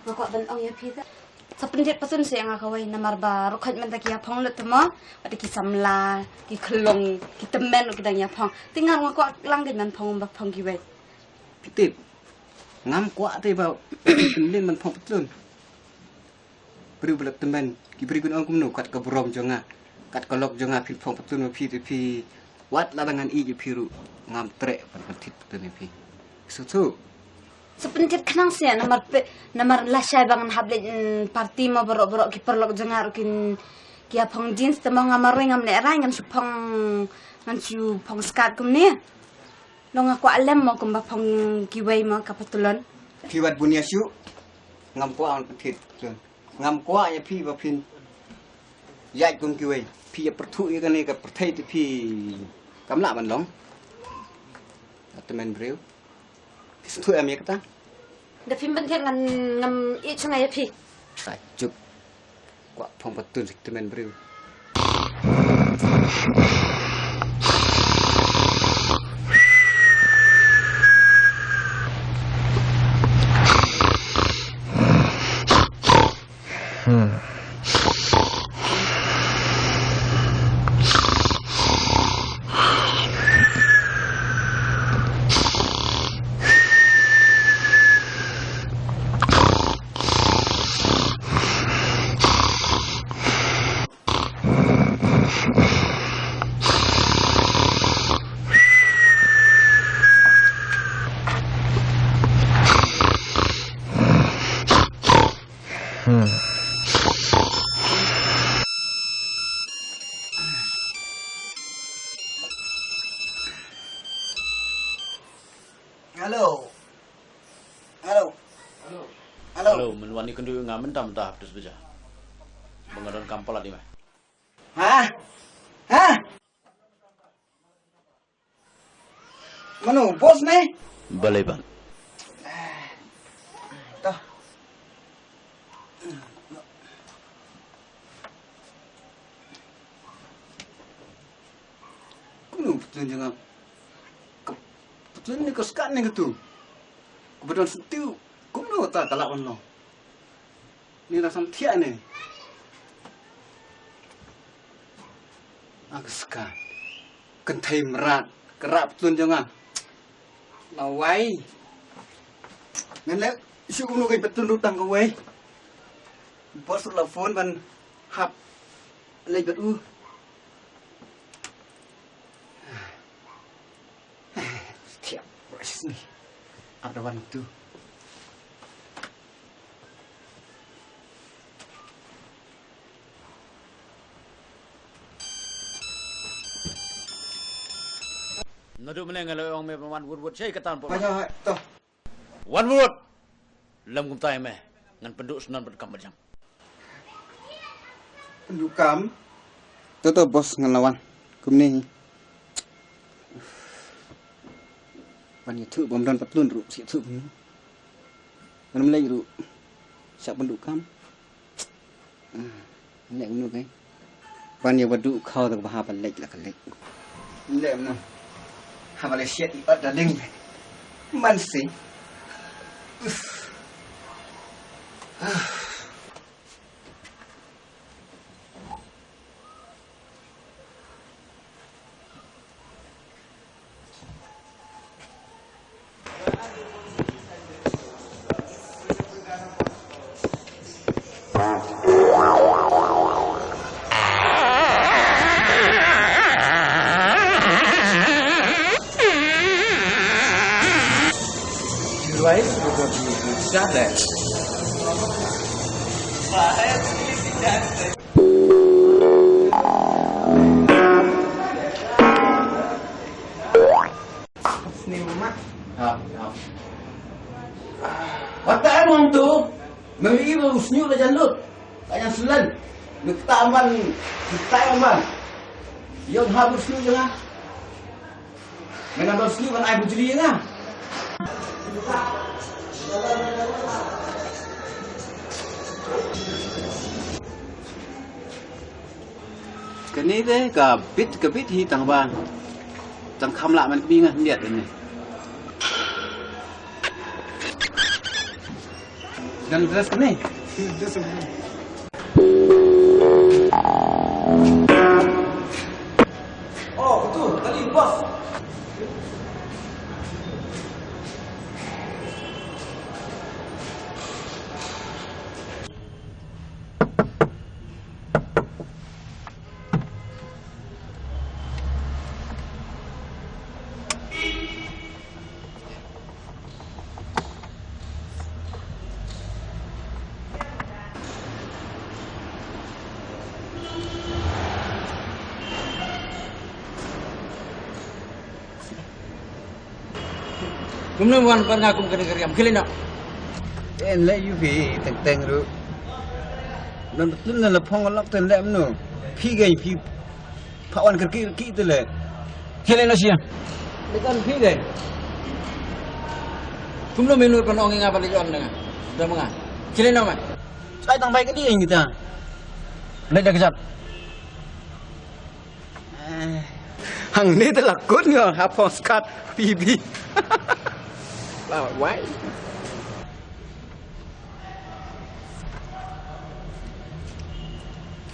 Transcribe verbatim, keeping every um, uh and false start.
Nga kwah ban ong ïa phi te. Sa pyndit patun seh ïa nga kawei namar ba ruh khoit mynta ki ïaphong lut te mo. Bad ki samla, ki khlong, ki tymmen ruh ki dang ïaphong. Te nga ruh nga kwah lang keiñ ban phong ba phong kiwei. Phi tip. Ngam kwah te ba phin leit ban phong patlun. Briew ba la tymmen, ki briew kin ong kumno, kat ka burom jong nga, kat ka lok jong nga, phin phong patlun ma phi te phi, wat la da ngan ïeit ïa phi ruh, ngam treh ban pyntip patlun ïa phi. Sngewthuh. Sa pyntip khnang seh namar pe, namar lashai ba ngan hap leit, mm, party mo, baroh baroh ki paralok jong nga ruh kin, ki ïaphong jeans te mo, nga marwei ngam lehrain, ngan shu phong, ngan shu phong skirt kumne. Long nga kwah lem mo kumba phong kiwei mo ka patlun. Phi wat bun ïa shuh. Ngam kwah ban pyntip patlun. Ngam kwah ïa phi ba phin ïaid kum kiwei. Phi ïa pyrthuh ïa kane ka pyrthei te phi kam lah ban long. Ka tymmen briew. Phi sngewthuh ïa me kata. Da phim pyntip ngan ngam ïeit shuh nga ïa phi. Ka juk. Kwah phong patlun sa ki tymmen briew. Hello. Hello. Hello. Hello, men wan ïakynduh ïa nga mynta mynta hapdeng baje. Ba nga don kam palat ïa me. Ha? Ha? Mano, boss ne? Balei ban? To. Kumno patlun jong nga? Ka patlun ne ka skirt ne katu? Kaba don syntiew. Kumno kata ka lah ban long? Ni la sam thiah ne. Ka skirt. Kynthei mrad. Ka rah patlun jong nga. Lawei. Ngan leh shuh kumno ka patlun ruh tang kawei. Boss ruh la phone ban hap leit bad u. Thiah, boss ni. Ada wan tu. Naduh mynne nga la ong me wan wut wut shai katan po. Ayo, to. Wan wut. Lem kumta ïa me. Ngan pynduh snan bad kam bad jam. Pynduh kam. To to boss ngan la wan. Kumne hi. Ban ïathuh bym don patlun ruh, sa ïathuh kumne. Ban ym leit ruh. Sa pynduh kam. Leh kumno kai. Ban ïa ba duh khaw da kaba hap ban leit la ka leit. Leh kumno. Hap ban leit siat i ot da ding. Man si. Sniew ma. Ha, ha. Wat ta em hangtu. Me i ba u sniew la jan lut. La jan slen. Me kta man, me kta man. Ïoh ha bu sniew jong nga. Me nang don sniew ban ai bujli ïa nga. Kane de ka bit ka bit hi tang ba tang kham lah man kmie nga hyndiat ne. Kan dress kane. Oh, betul. Tadi bos. Kumno wan pat nga kum kane ka riam, khie leit noh. En leh ïa phi teng teng ruh. Nang tun na la phong lok ten leh mano. Phi gei phi. Pha wan kyrkieh kyrkieh te leh. Khie leit noh sha. Leit kan phi gei. Kumno mino pan ong ïa nga pat leit wan na nga. Da ma nga. Khie leit noh ma. Sai tang bai ka ding kita. Leit da ka jat. Hangne te la kut nga ha phong skat P B. La wai.